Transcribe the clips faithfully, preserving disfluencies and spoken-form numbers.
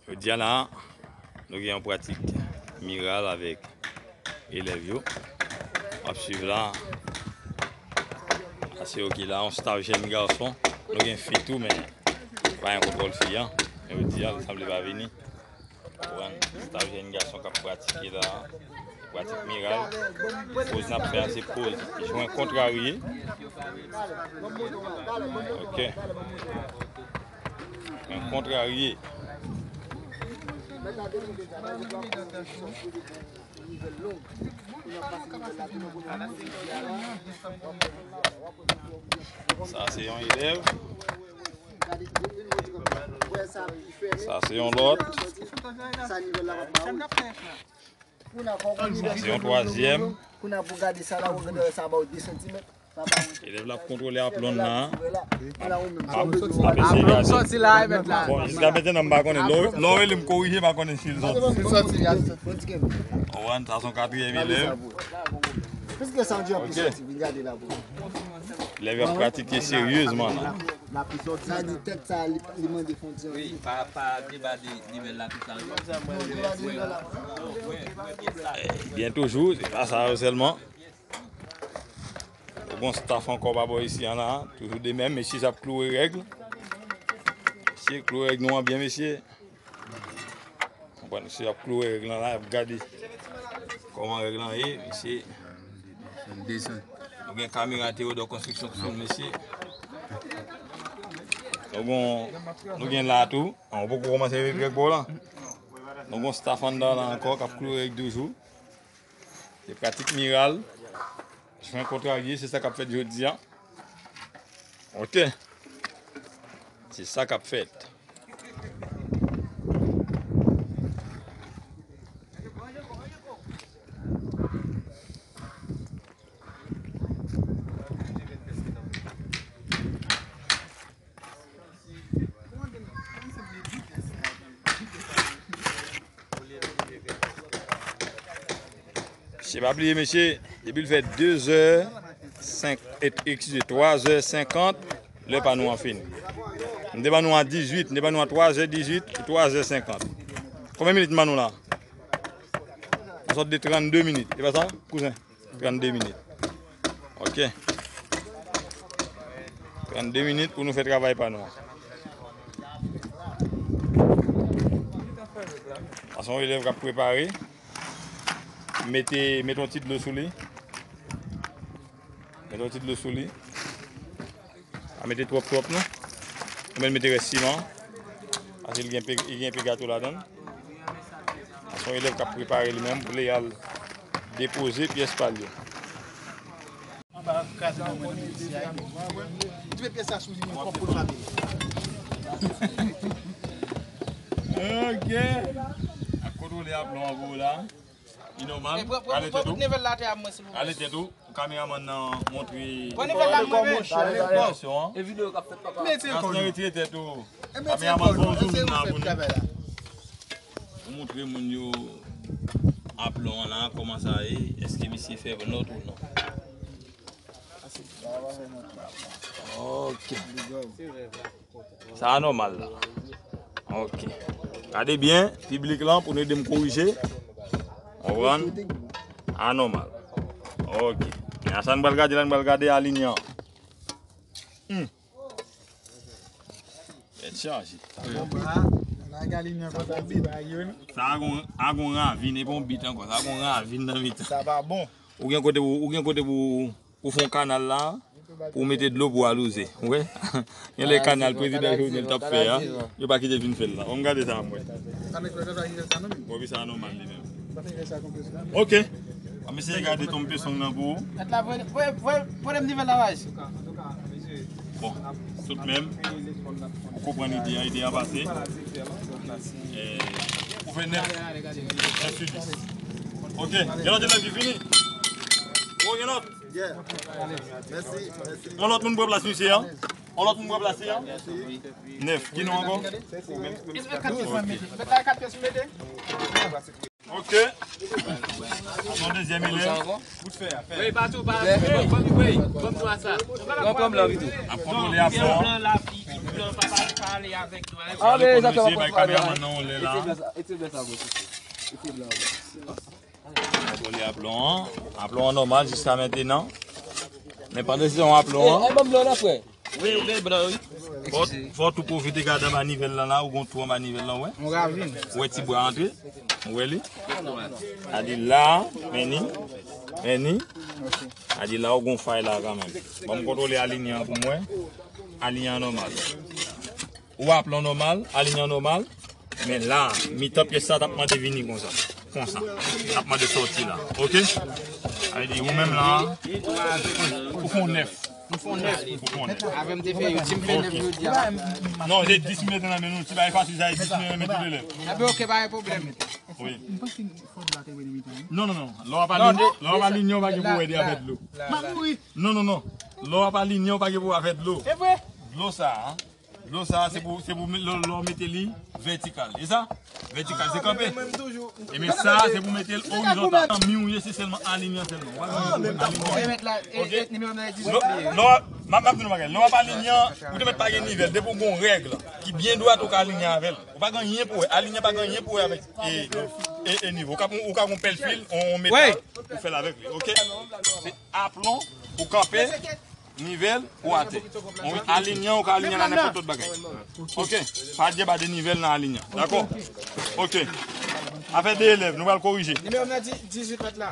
Jodi a la, nou gen yon pratik miral avèk elèv yo. W ap swiv la. Sa se yo ki la, yon staff jèn gason. Nou gen fi tou, men pa gen kontwòl fi an. Men jodi a, li sanble pa vini. Konprann? Staff jèn gason k ap pratike la. Pratik miral. Poz n ap fè a, se poz jwen kontrarye. Ok. Jwen kontrarye. Sa se yon elèv. Sa se yon lòt. Sa se yon twazyèm. Kounye a pou gade sa la, ou gade sa ba w de santimèt. Elèv la ap kontwole aplon nan. Aplon soti la, e mèt la. Bon, jiska mentnan m pa konnen. Lè w rele m korije, m pa konnen si l soti. Si l soti, y a soti. Konprann, sa se yon katriyèm elèv. Piske sa di an pi soti, vin gade la pou. Elèv yo ap pratike seryezman la. Sa di tèt sa, li, li mande fon ti. Wi, pa, pa deba de nivel la, tout sa. Wi, wi, wi. Byen toujou, se pa sa yo sèlman. Ou gon staff ankò pa bò isi an la, toujou de menm, mesye ap kloure règ. Mesye kloure règ nou an byen, mesye. Konprann, mesye ap kloure règ lan la, ap gade kòman règ lan ye, mesye. Nou gen kamera Théodore Construction sou mesye. Nou gon, nou gen la tou. An, ou poko kòmanse règ bò la. Nou gon staff anndan la ankò k ap kloure règ toujou. Se pratik miral. Jwen kontrarye, se sa k ap fèt jodi a. Ok. Se sa k ap fèt. Mesye, pa bliye, mesye, depi l fè de zè senk, e, eskize, twa zè senkant, lè pa nou an fini. M te ban nou a dizuit, m te ban nou a twa zè dizuit pou twa zè senkant. Konbyen minit m ban nou la? Nou sot de trannde minit, e pa sa, kouzen? Trannde minit. Ok. Trannde minit pou nou fè travay pa nou an. Sa se yon elèv k ap prepare. Mete, mete yon ti dlo sou li. Mete yon ti dlo sou li. Pa mete twòp twòp non. Ou menm mete rès siman. Paske li gen pe-, li gen pe gato ladan l. Sa se yon elèv k ap prepare li menm pou l al depoze pyès pa l yo. Anba kraze nan mwen nan pye misye a. Li te met pyès la sou li, men kòb pou l mabe. Ok. Ap kontwole aplon an pou ou la. Li nòmal. Pran, pran, pran nivel la tè a mwen, silvouplè. Rale tèt ou. Kameramann nan montre. Pran nivel la mwen menm. Reaksyon an. E videyo k ap fèt, papa. Mete kò nou. Retire tèt ou. Kameramann, fè yon zoom nan pou nou. Ou montre moun yo aplon an la, kòman sa ye, èske misye fè nòt ou non? Ok. Sa anòmal la. Ok. Gade byen, piblik lan, pou nou ede m korije. Konprann? Anòmal. Ok. Men a sa n pral gade la, n pral gade alinyan. Hmm. Tèt chaje. Sa a gon, a gon ravin, e pa yon bit ankò. Sa a gon ravin nan mitan. Sa pa bon. Ou gen kote pou, ou gen kote pou, pou fè yon kanal la, pou mete dlo pou alouze. Ou wè? Gen lè kanal prezidan Jovenel t ap fè a, yo pa kite vin fè l la. Bon, m gade sa, m wè. Bon, wi, sa nòmal li menm. Ok. An m eseye gade tonbe song nan pou ou. Mèt la, voye, voye, voye, voye m nivel la, baz. Bon, tout menm, ou konprann ide a, ide a pase. Eh, ou fè nèf. Nèf sou dis. Ok, gen lòt elèv ki fini? Oh, gen lòt? Mèsi, mèsi. Yon lòt moun pran plas misye an? Yon lòt moun pran plas li an? Nèf. Ki non ankò? Mèt la kat pyès mete. Ok. Yon dezyèm elèv. Ap kontwole aplon an. Pale avèk nou. Alò, nou kòmanse bay kameramann nan anlè la. Kontwole aplon an. Aplon an nòmal jiska mentenan. Men pandan se yon aplon an. Wi, ou gen blan, wi. Fò, fò tou pwofite gade anba nivèl lan la, ou gon twou anba nivèl lan, wè. Yon ravin. Ou wè ti bwa antre. Ou wè li? A di la, men ni. Men ni. A di la, ou gon fay la kanmenm. Ban m kontwole alinyan an pou m wè. Alinyan an nòmal. Ou aplon nòmal, alinyan nòmal. Men la, mitan pyès sa t ap mande vini konsa. Konsa. T ap mande sòti la. Oke? Sa vle di, ou menm la, ou fè yon nèf. Ou fè yon nèf. Ou fè yon nèf. Avè m te fè yo, si m fè nèf jodi a. Non, se dis m mete nan men nou. Ti bagay fasil sa, se dis m mete tou lè. Enben, oke, pa gen pwoblèm. Wi. Non, non, non. Lè w ap alinye, lè w ap alinye, w pa gen pou wè de afè dlo. M ap mouri. Non, non, non. Lè w ap alinye, w pa gen pou wè afè dlo. E vre? Dlo sa a, dlo sa a, se pou, se pou lè, lè w mete li vètikal. E sa? Vètikal, se kanpe. Ebyen sa, se pou mete l orizontal. Mi w ye, se sèlman alinyan sèlman. W pa gen pou alinyan. Oke? Lè, lè w ap, m ap, m ap di nou bagay. Lè w ap alinyan, ou te mèt pa gen nivèl. Depi w gen yon règ ki byen dwat, ou ka alinye avè l. Ou pa gen anyen pou wè. Alinyan pa gen anyen pou wè avèk e, e, e nivo. Ou ka, ou ka gon pèl fil, on, on metal, ou fè l avèk li. Oke? Se aplon, ou kanpe, nivèl, ou atè. Ou alinyan, ou ka alinyan nan nenpòt lòt bagay. Oke? Pa djeba de nivèl nan alinyan. Dakò? Oke. Afè de elèv, nou pral korije. Nimewo m nan di-, dizuit mèt la.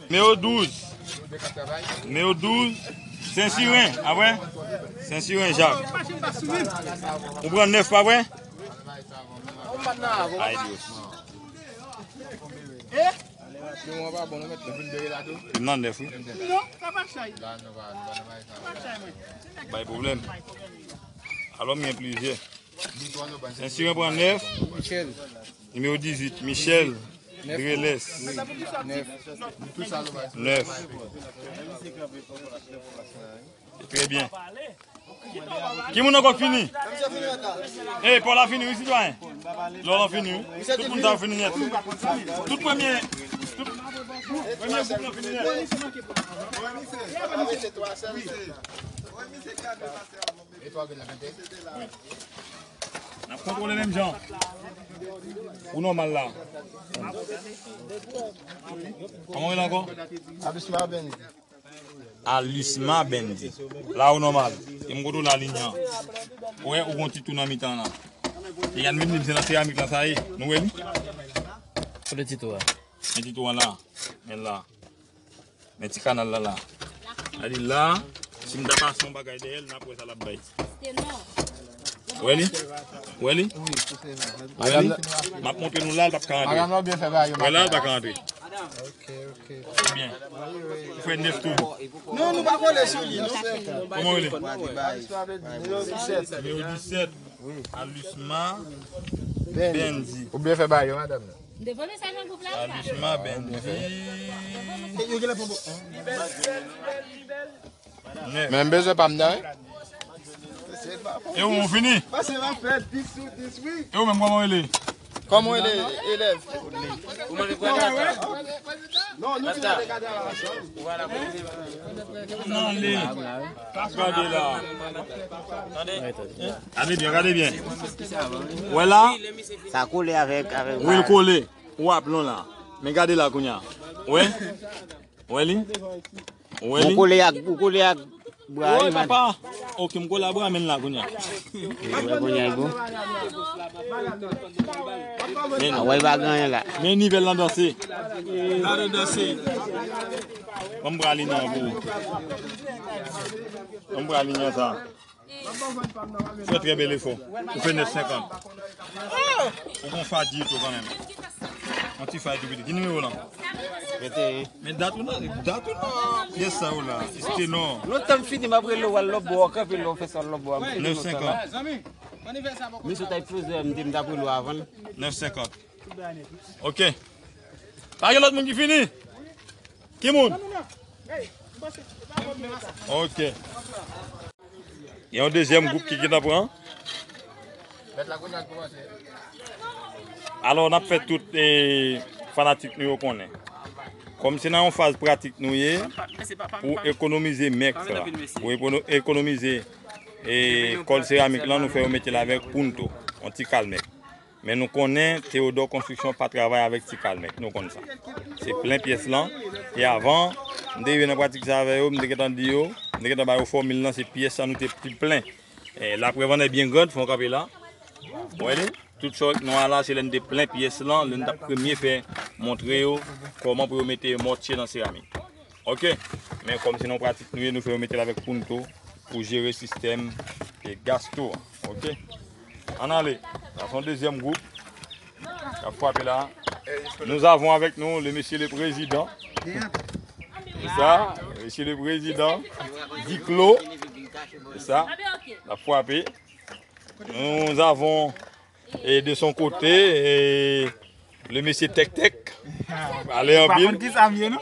Nimewo douz. Nimewo douz. Sensiren, apre? Sensiren, Jak. Ou pran nèf, pa vre? Ay, Dios. Li nan nèf, wi. Bay pwoblèm. Alò, m gen plizyè. Sensiren pran nèf. Nimewo dizuit, Michel Dreles. Nèf. Trè byen. Ki moun ankò k fini? Ey, pa w la fini, wi, sitwayen. Lè w la fini, wi. Tout moun sa yo fini nèt. Tout premye, tout premye gwoup lan fini nèt. N ap kontwole menm jan. Ou nòmal la. Kòman w rele ankò? Abisma Bendi. Alisma Bendi. La ou nòmal. E m kote w la linyan. Ou wè, ou gon ti tou nan mitan la. E gad menm li, se nan seramik la sa ye. Nou wè li? Kote ti tou a? Men ti tou an la. Men la. Men ti kanal la la. Sa di la, si m ta pase yon bagay dèyè l, n ap wè sa l ap bay. Ou wè li? Ou wè li? Ou wè li? M ap montre nou la, l p ap ka antre. Madanm nan byen fè bagay yo. Wè la, l pa ka antre. Ok, ok. Byen. Ou fè nèf tou. Non, nou pa kole sou li, non. Kòman w rele? Nimewo disèt. Alisma Bendi. Ou byen fè bagay yo, madanm nan. M te voye mesaj nan gwoup la, sa. Alisma Bendi. Yo genlè pran bon. Men m bezwen pa m nan, wi. E ou, ou fini? Pase m ap fè dis sou dis, wi. E ou menm, kòman w rele? Kòman w rele, elèv? Ou mande pou elèv la. Non, nou ti gade avan. Gade la. Gade byen, gade byen. Wè la? Sa kole avèk, avèk. Wi, l kole. Ou aplon la. Men gade la kounye a. Wè? Wè li? Wè li? Ou kole ak, ou kole ak bra wi, papa. Ok, m kole ak bra, men la kounye a. Wè kounye a, bon. Men, a wè, pa gen anyen la. Men nivèl lan danse. Ban m bra li nan pou ou. Ban m bra li nan sa. Fè trè bèl efò. Ou fè nèf senkant. Ou gon fadi tou kanmenm. Yon ti fay tou piti. Ki nimewo w lan? Venteyen. Men dat ou nan, dat ou nan pyès sa yo la. Estenò. Lontan m fini, m ap rele w al lòt bò, kanpe lè w fè sa lòt bò a. Nèf senkant. Misye ta eksplozè, m di m t ap rele w avan l. Nèf senkant. Ok. Pa gen lòt moun ki fini? Ki moun? Ok. Gen yon dezyèm gwoup ki gentan pran. Alò, n ap fè tout, eh, fanatik nou yo konnen. Kòm se nan yon faz pratik nou ye, pou ekonomize mèk la, pou ekono- ekonomize e kòl seramik lan, nou fè yo mete l avèk punto, yon ti kal mèk. Men nou konnen Theodore Construction pa travay avèk ti kal mèk, nou konn sa. Se plen pyès lan. E avan, m te rive nan pratik sa avè yo, m te gentan di yo, m te gentan ba yo fòmil lan, se pyès sa nou te pi plen. E la preuve en est bien grande, fè yon kanpe la. Ou wè li? Tout sa nwa la, se lè n te plen pyès lan, lè n t ap premye fè montre yo kòman pou yo mete mòtye nan seramik. Oke? Men kòm se nan pratik nou ye, nou fè yo mete l avèk punto pou jere sistèm e gaz tou an. Oke? Ann ale. Sa se yon dezyèm gwoup k ap frape la. Nous avons avec nous le monsieur le président. C'est ça, monsieur le président Diclo. C'est ça, l ap frape. Nous avons, et de son côté, et le monsieur Tèk Tèk. Pale anpil. Ki sa m ye, non?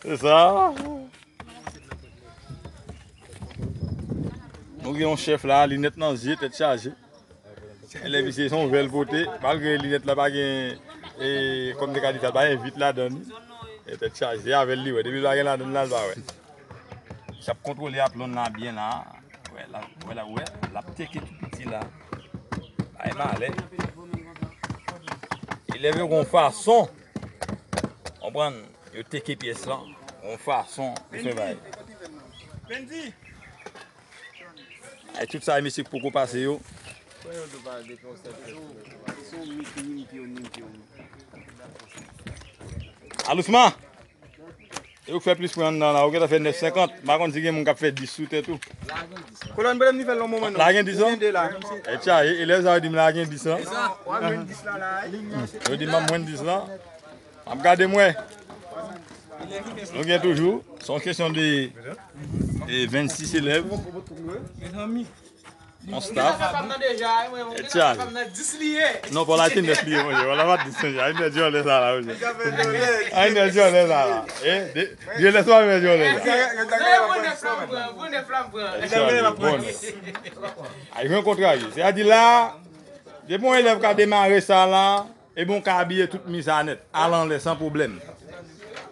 C'est ça. Nou gen yon chèf la, linèt nan zye, tèt chaje. Elèv isi se yon vè l pote, malgre linèt la pa gen, e, kòm te ka di sa, pa gen vit ladan li. E tèt chaje, avè l li wè. Depi l pa gen ladan l la, l pa wè. L ap kontwole aplòn la byen la. Wè, la, wè, la, wè, l ap teke tou piti la. Bay malè. Elèv yo gon fason. Konprann? Yo teke pyès lan. Gon fason yo fè bay. Ay, tout sa, mesye k poko pase yo. Alousman! E ou k fè plis pran anndan la, ou gentan fè nèf senkant. M pa konn si gen moun k ap fè dis sou tèt ou. Kolòn, premye nivo l yon moman, non. La gen dis lan? Gen de la. E tcha, e, elèv sa yo di m la gen dis lan. Sa, w ap jwenn dis la, la. Yo di m ap jwenn dis lan. M ap gade m wè. Nou gen toujou. Se yon kesyon de, de vennsis elèv. Mezanmi. Yon staff. Etchal. Non, pa la te nèf li ye, monchè. Pa la pa dis, monchè. Ay, nèg dyòlè sa la, monchè. Ay, nèg dyòlè sa la. Eh, de, dyòlè sa, nèg dyòlè sa. Etchal, bon. Ay, jwenn kontra li. Sètadi la, depi yon elèv ka demare sa la, ebyen, w ka abiye tout mi sa nèt. Al anlè, san pwoblèm.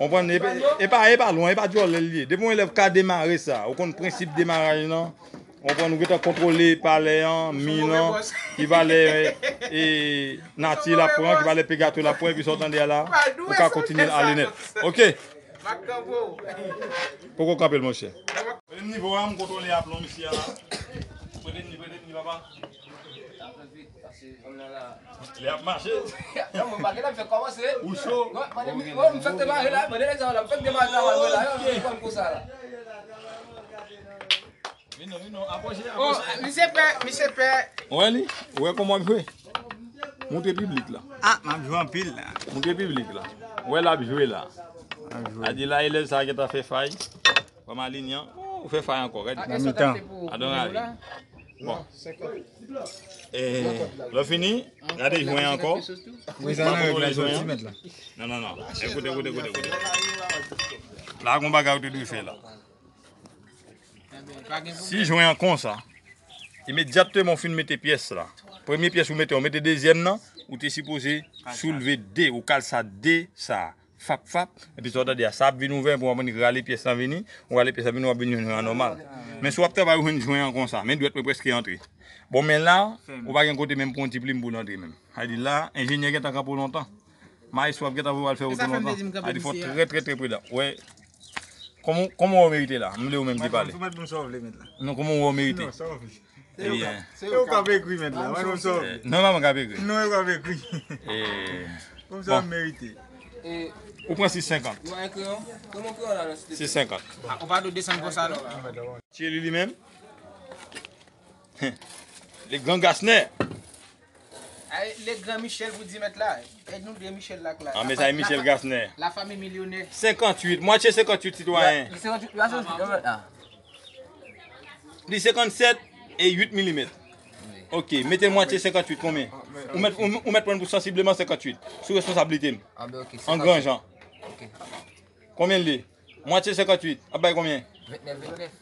Konprann? E pa, e pa, e pa lwen, e pa dyòlè li ye. Depi yon elèv ka demare sa, ou konn prensip demaraj lan, ou konn ou gentan kontwole palè an, mi lan, ki valè, e, nati l ap pran, ki valè pegato l ap pran, epi sa w tande a la, ou ka kontinye ale nèt. Oke? Poko kanpe l, monchè. Premye nivo a, m kontwole aplon isi a la. Premye nivo, premye nivo, papa. Li ap mache. Non, mwen pa gen lè m fèk kòmanse. Ou cho? Non, mande, mwen, m fèk demare la, mande nèg sa la, m fèk demare travay mwen la, yo, m konsa la. Vin non, vin non, apwoche, apwoche. Oh, misye pè, misye pè. Ou wè li? Ou wè kòman l jwe? Montre piblik la. Ah, m ap jwe anpil la. Montre piblik la. Ou wè l ap jwe la. L ap jwe. A di la, elèv sa gentan fè fay. Kòm alinyan. Oh, ou fè fay ankò, gade. Nan mitan. Adan rale. Bon. Eh, lè w fini, gade jwen ankò. Wi, sa nan règ la, soti mèt la. Non, non, non. Ekoute, ekoute, ekoute, ekoute. La, gon bagay ou te dwe fè la. Si jwen an konsa, imedyatman w fin mete pyès la, premye pyès ou mete, ou mete dezyèm nan, ou te sipoze soulve de, ou kal sa de sa. Fap, fap. Epi sa w tande a, sa ap vin ouvè, epi w ap vin rale pyès lan vini, ou rale pyès lan vini, w ap vin jwenn jwen an nòmal. Men si w ap travay, ou jwenn jwen an konsa, men dwèt mwen prèske antre. Bon, men la, ou pa gen kote menm pou yon ti plim pou l antre menm. Sa di la, enjenyè gentan kanpe w lontan. Mayestwo ap gentan voye w al fè wout ou lontan. Sa di fò trè, trè, trè pridan. Wè, kòman, kòman w merite la? M vle ou menm ki pale. Non, kòman w merite? Ebyen. Se ou k ap ekri, mèt la. Mwen, m sòv. Non, pa mwen k ap ekri. Non, yo k ap ekri. Kòm sa, m merite. Ou pran sis senkant. Sis senkant. Ou pa dwe desann konsa, non? Tcheli li menm. Le gran Gasner. Ay, le gran Michel pou di mèt la. Èd nou de Michel la. Ah, men sa e Michel Gasner. La famille millionnaire. Senkant uit, mwatye senkant uit, sitwayen. Senkant uit, la, senkant uit, ah. Li senkannsèt e uit milimèt. Ok, mete l mwatye senkant uit, konbyen? Ou mèt, ou, ou mèt pran l pou sansibleman senkant uit. Sou responsablite m. An gran jan. Konbyen l ye? Mwatye senkant uit. Ap bay konbyen? Ventnèf, ventnèf.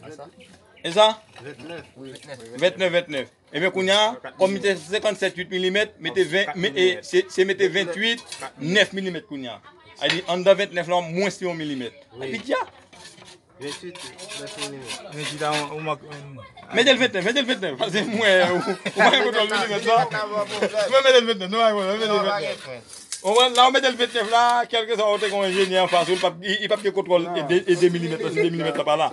A sa? E sa? Ventnèf, ventnèf. Ebyen, kounye a, kòm li te senkannsèt uit milimèt, mete ven, me- e, se, se mete ventwit nèf milimèt kounye a. A di, anndan ventnèf la, mwens ke yon milimèt. Epi, dja. Ventwit nèf milimèt. Ventwit a, ou mank, mete l ventnèf, mete l ventnèf. Paske mwen, ou, ou pa gen kontwòl milimèt la. Mwen mete l ventnèf, nou pa gen pwoblèm, mete l ventnèf. Ou konprann? La, ou mete l ventnèf la, kèlkeswa ou te gen yon enjenyè anfas ou, li p ap, li, li p ap gen kontwòl e de, e de milimèt la, si de milimèt la pa la.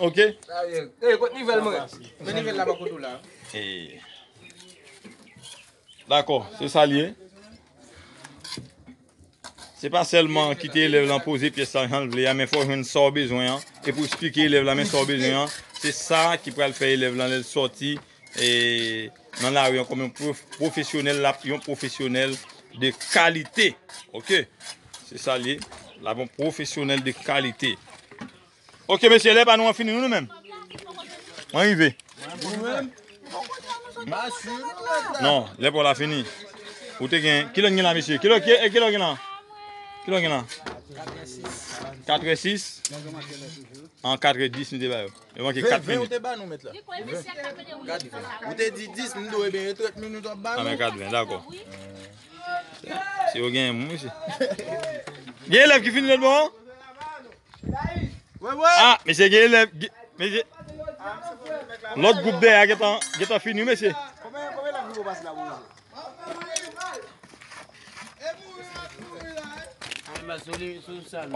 Oke? E, kot nivèl mwen? Men nivèl la pa kote w la. E. Dakò, se sa l ye. Se pa sèlman kite elèv lan poze pyès la jan l vle a, men fò w jwenn sa w bezwen an. E pou eksplike elèv la, men sa w bezwen an, se sa ki pral fè elèv lan lè l sòti e, nan lari an kòm yon pwof-, pwofesyonèl, l ap yon pwofesyonèl de kalite. Oke? Se sa l ye. L ap yon pwofesyonèl de kalite. Oke, mesye, lè pa nou an fini, nou, nou menm. Mwen rive. Non, lè pa w la fini. Ou te gen, kilè n gen la, mesye? Kilè, ki, kilè w gen la? Kilè w gen la? Katrè sis. An katrè dis, nou te ba yo. Yo manke kat minit. Ou te ba nou, mèt la. Kat ven. Ou te di dis, m di w, ebyen, e trant minit w ap ba nou. Anben, kat ven, dakò. Si yo genyen moun, mesye. Gen elèv ki fini lòt bò an? Ah, mesye, gen elèv, gen, mesye. Lòt gwoup dèyè a gentan, gentan fini, mesye.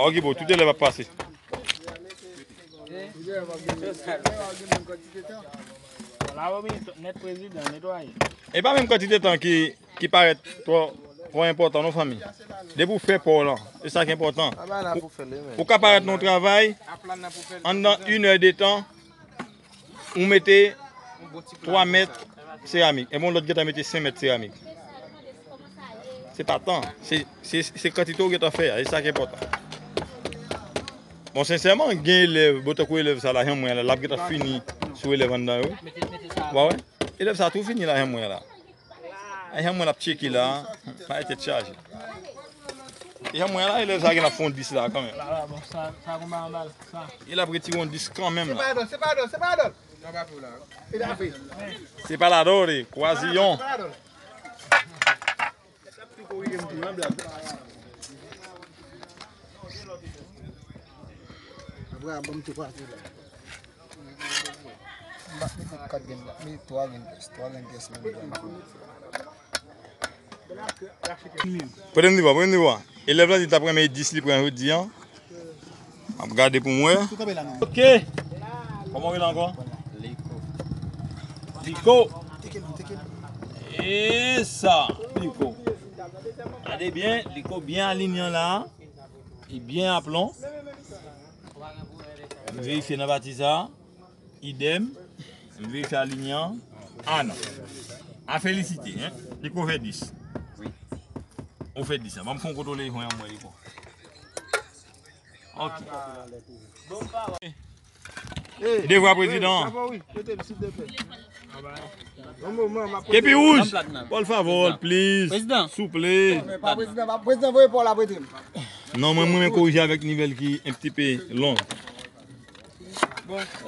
Okipo, tout elèv ap pase. E pa menm kantite tan ki, ki parèt twò, twò enpòtan, non, fanmi. Depi w fè pa w lan, e sa ki enpòtan. Ou, ou ka parèt nan yon travay, anndan inè de tan, ou mete twa mèt seramik. Epi yon lòt gentan mete senk mèt seramik. Se pa tan, se, se, se kantite w gentan fè a, e sa ki enpòtan. Bon, sensèman, gen elèv, bon, tankou elèv sa la, jan mwen la, l ap gentan fini sou elèv anndan yo. Wa wè? Elèv sa tou fini la, jan mwen la. A, jan mwen l ap tcheke la, pa tèt chaje. E jan mwen la, elèv sa gen ap fè yon dis la kanmenm. E l ap retire yon dis kanmenm la. Se pa idòl, se pa idòl, se pa idòl. Se pa ladòre, kwaziyon. Apre a, ban m tou pase la. M pa mete kat grenn la, mete twa grenn pyès, twa grenn pyès menm jan. Pote m di bò, pote m di bò. Elèv la di l t ap renmen dis li pran jodi a. M ap gade pou m wè. Ok. Kòman w rele ankò? Liko. Liko. E sa, Liko. Gade byen, Liko byen alinye la. Li byen aplon. M verifye nan pati sa. Idèm. M verifye alinye an. Ah non. A felisite, hein. Liko fè dis. Wi. Ou fè dis. Ban m fè yon kontwole jwen an mwen, Liko. Ok. Devwa prezidan. Kepi wouj. Por favor, please. Souple. Prezidan, prezidan voye pa w la, prete m. Non, mwen, mwen korije avèk nivèl ki un petit peu long.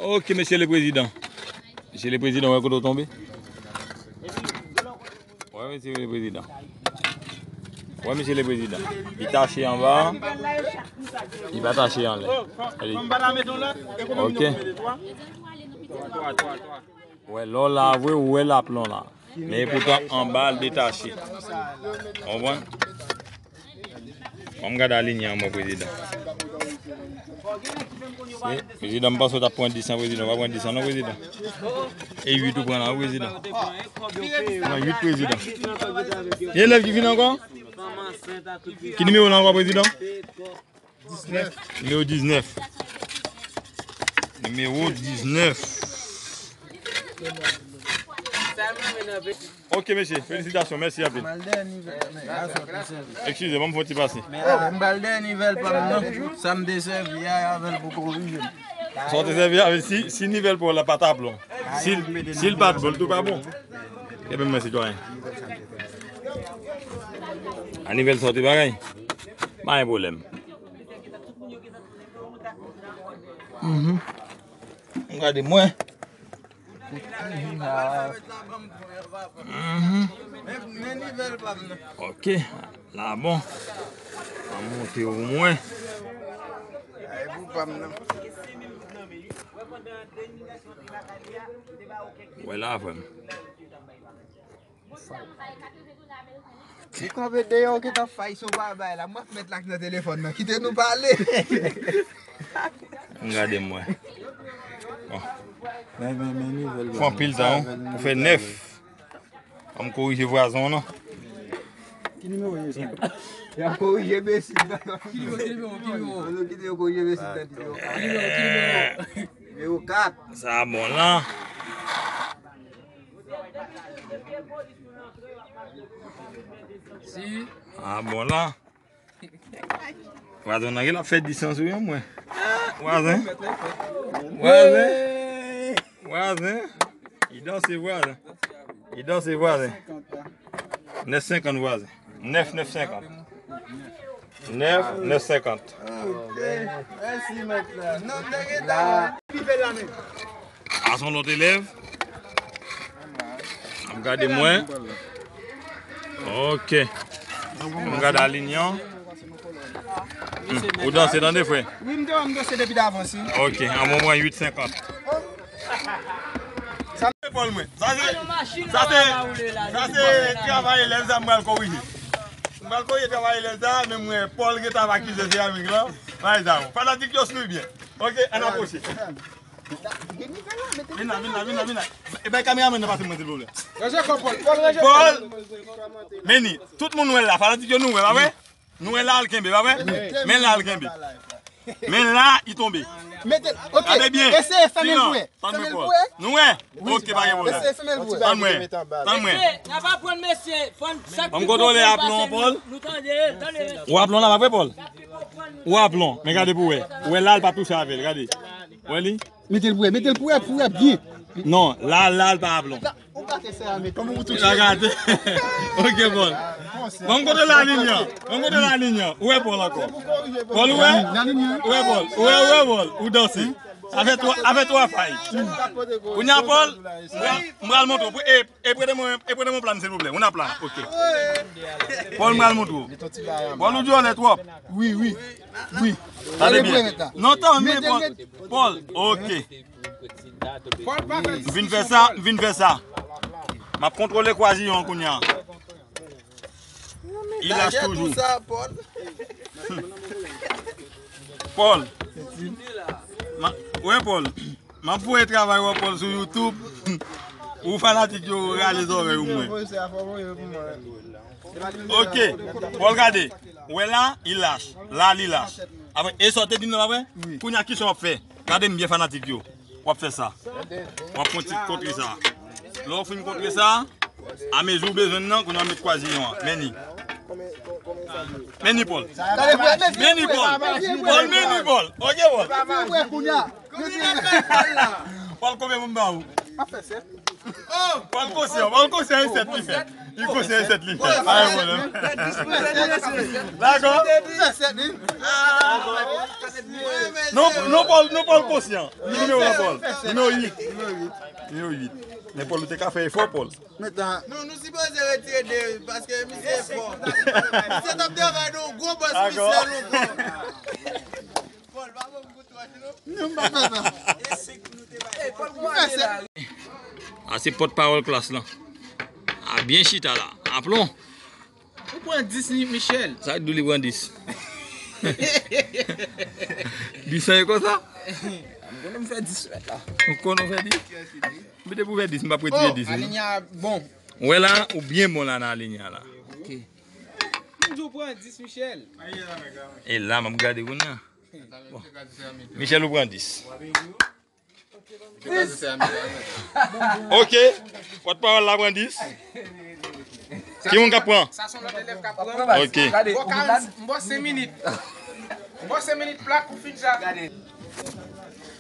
Ok, mesye le prezidan. Mesye le prezidan, wè kote w tonbe. Wè, mesye le prezidan. Wè, mesye le prezidan. Li tache anba. Li pa tache anlè. Ok. Wè, lè w la vre, ou wè laplon la. Men epoutan, anba l detache. Konprann? Ban m gade alinye an, mwen, prezidan. Prezidan, m panse w t ap pran dis an, prezidan. W pa pran dis an, non, prezidan. E uit ou pran la, wi, prezidan. Pran uit, prezidan. Gen elèv ki vin ankò? Ki nimewo l ankò, prezidan? Nimewo diznèf. Nimewo diznèf. Ok, mesye, felisitasyon, mèsi anpil. Eskize, ban m fè yon ti pase. M pral dèyè nivèl pa m nan. Sa m te sèvi a, avè l pou korije m. Sa w te sèvi a, si, si nivèl pa w la pa t ap bon. Si, si l pa t bon, l tou pa bon. Ebyen, mwen sitwayen. A nivèl sa w te bagay. Pa gen pwoblèm. Mhm. Gade mwen. Mhm. Ok, la bon. An monte pou mwen. Wè la, frè m. Ou kanpe deyò, ou gentan fay sou pa bay la. Mwen ap met la nan telefòn nan. Kite nou pale. Gade mwen. Bon. Fè anpil tan, wi. Ou fè nèf. An m korije vwazen w, non. Ki nimewo ye sa? Y ap korije mesye. Ki nimewo, ki nimewo, ki nimewo? An nou kite yo korije mesye nan nimewo kat. Ki nimewo, ki nimewo? Nimewo kat. Sa bon la. Si. Ah, bon la. Vwazen nan gen l ap fè dis an sou yon mwen. Vwazen. Vwazen. Vwazen. Li danse vwazen. Li danse vwazen. Nèf senkant vwazen. Nèf, nèf senkant. Nèf, nèf senkant. Ok. Mèsi, mèt la. Non, nèg eta. Rive la menm. A se yon lòt elèv. Ap gade mwen. Ok. M gade alinyan. Hmm. Ou danse tande, frè? Wi, m te wè m danse depi davans, wi. Ok, an mwen mwen uit senkant. Sa se Pòl mwen. Sa se, sa se, sa se travay elèv sa m pral korije. M pral korije travay elèv sa, men mwen Pòl gentan ap akize seramik lan. Bay sa. Fanatik yo swiv byen. Ok, ann apwoche. Vin la, vin la, vin la, vin la. E bay kameramann nan pase mwen, silvouplè. Ranje kò Pòl, Pòl, ranje kò. Pòl! Meni, tout moun wè l la, fanatik yo nou wè, pa vre? Nou wè la l kenbe, pa vre? Men la l kenbe. Men la, li tonbe. Mete l, ok. Gade byen. Eseye fèmen l pou wè. Tann mwen, Pòl. Nou wè? Ok, pa gen pwoblèm. Eseye fèmen l pou wè. Tann mwen. Tann mwen. Mesye, n ap aprann, mesye. Fò n, chak... Ban m kontwole aplon an, Pòl. Nou tande, tande, mesye. Ou aplon la, pa vre, Pòl? Ou aplon, men gade pou wè. Ou wè la, l pa touche avè l, gade. Ou wè li? Mete l pou wè, mete l pou wè, pou wè byen. Non, la, la, l pa aplon. Ou gate seramik. Kòman ou touche? Ou gate. Ok, Pòl. Ban m kontwole alinyan. Ban m kontwole alinyan. Ou wè Pòl ankò. Pòl, ou wè? Ou wè Pòl. Ou wè, ou wè Pòl. Ou danse. Sa fè twa, sa fè twa fay. Kounye a, Pòl, m pral, m pral montre w. E, e prete mwen, e prete mwen plan, silvouplè. Ou nan plan. Ok. Pòl, m pral montre w. Pòl, ou dyòlè twòp. Wi, wi. Wi. Tande byen. Non, tann, men Pòl. Pòl, ok. M vin fè sa, m vin fè sa. M ap kontwole kwaziyon an kounye a. Li lach toujou. Pòl. Ma, wè, Pòl. M ap voye travay wè Pòl sou YouTube. Ou fanatik yo rale zòrèy ou mwen. Ok. Pòl, gade. Wè la, li lach. La, li lach. Apre, e sa w te di m nan, pa vre? Wi. Kounye a, kisa w ap fè? Gade m byen, fanatik yo. W ap fè sa. W ap fè yon ti kontre sa. Lè w fin kontre sa, amezi w bezwen l nan, kounye a w met kwaziyon an. Men li. Men li, Pòl. Men li, Pòl. Pòl, men li, Pòl. Ok, Pòl. Pòl, konbyen pou m ba ou? Pòl konsyan, Pòl konsyan, e sèt li fè. Li konsyan, e sèt li fè. Pa gen pwoblèm. Dakò? Non, non, Pòl, non, Pòl konsyan. Nimewo an, Pòl. Nimewo uit. Nimewo uit. Men Pòl, ou te ka fè efò, Pòl. Non, nou sipoze retire de, paske misye fò. Misye t ap travay nan yon gwo bòs misye lontan. Pòl, pa ban m kout wòch, non. Non, m pa fè sa. A, se pòtpawòl klas lan. A, byen chita la. Aplon. Ou pran dis, Michel. Sa k di w li pran dis? Dis an e konsa? M konnen m fè dis mèt la. Ou konnen w fè dis? M te pou fè dis, m p ap retire dis, non. Alinyan bon. Ou wè la, ou byen bon la nan alinyan la. Ok. M di w pran dis, Michel. E la, m ap gade kounye a. Bon. Michel, ou pran dis. Ok. Pòtpawòl la pran dis. Ki moun k ap pran? Sa se yon lòt elèv k ap pran. Ok. Bon, karant, m ba w senk minit. M ba w senk minit plat pou fin sa.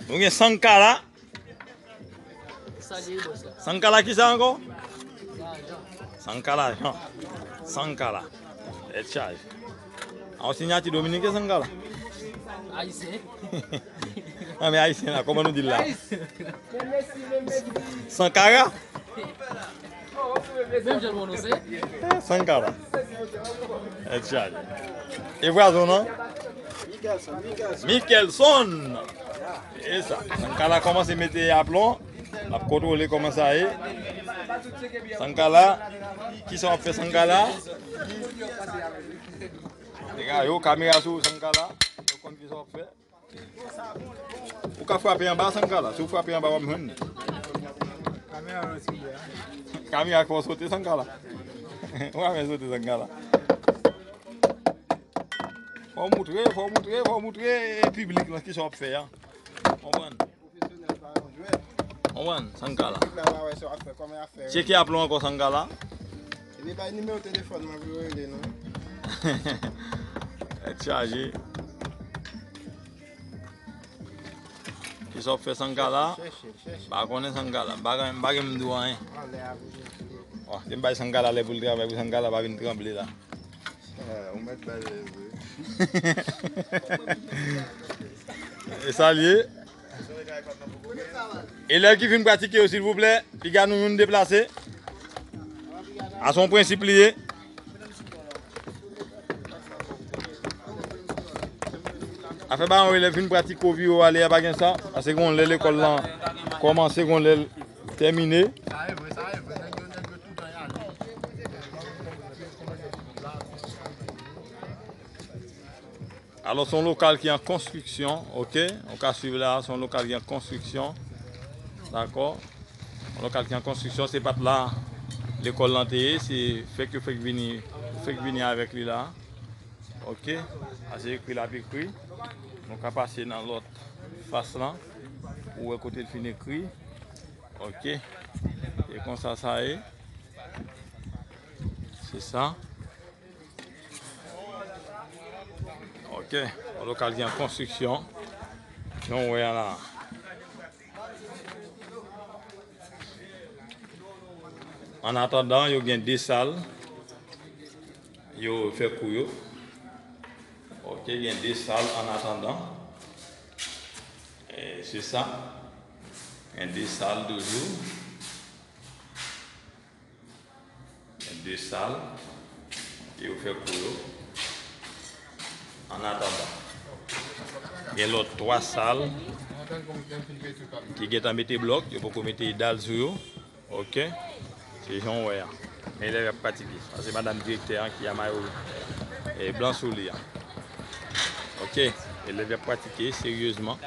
Nou gen Sankala. Sankala kisa ankò? Sankala Jean. Tèt chaje. A yon siyati dominiken Sankala. Ayisyen. An, men ayisyen la, kòman nou di l la? Sankara? Menm jan l pwononse. Eh, Sankara. Tèt chaje. E vwazon nan? Michelson, Michelson. Michelson. E sa. Sankara kòmanse mete aplon. L ap kontwole kòman sa ye. Sankara. Kisa w ap fè Sankara? Nèg yo, kamera sou Sankara. Yo konn kisa w ap fè. Ou ka frape anba Sankara. Si w frape anba, w ap jwenn li. Kamera fè w sote Sankara. Ou pa fè sote Sankara. Fò w moutre, fò w moutre, fò w moutre piblik lan kisa w ap fè a. Konprann? Konprann, Sankara. Tcheke aplon ankò, Sankara. Li bay nimewo telefòn mwen pou yo rele nou. Tèt chaje. Kisa w ap fè Sankara? Chèche, chèche. M pa konnen Sankara. M pa gen, m pa gen m di w anyen. Anlè a pou yo. Oh, si m bay Sankara lè pou l travay, pou Sankara pa vin tranble la. Eh, ou mèt bay lè vre. E sa l ye. Elèv ki vin pratike yo, silvouplè, piga nou youn deplase. A se yon prensip li ye. Afè ba yon elèv vin pratike ou vire w ale a, pa gen sa. Paske gon lè lekòl lan kòmanse, gon lè l tèmine. Alò, se yon lokal ki an konstriksyon, oke? Ou ka swiv la, se yon lokal ki an konstriksyon. Dakò? Yon lokal ki an konstriksyon, se pa t la lekòl lan te ye, se fèk yo fèk vini, fèk vini avèk li la. Oke? Sa se ekri l ap ekri. Nou ka pase nan lòt fas lan pou wè kote l fin ekri. Oke? E konsa sa ye. Se sa. Ok, yon lokal ki an konstriksyon. Jan w wè a la. An atandan, yo gen de sal. Yo fè kou yo. Ok, gen de sal an atandan. E se sa. Gen de sal toujou. Gen de sal ke yo fè kou yo. An atandan, gen lòt twa sal ki gentan mete blòk, yo poko mete dal sou yo. Ok? Se jan w wè a. Men elèv y ap pratike. Sa se madanm direktè an ki a mayo, eh, blan sou li a. Ok? Elèv y ap pratike seryezman.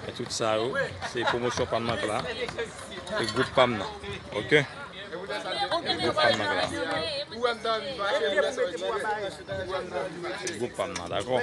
E tout sa yo, se pwomosyon pa m nan k la. E gwoup pa m nan. Ok? E gwoup pa m nan k la. Gwoup pa m nan, dakò?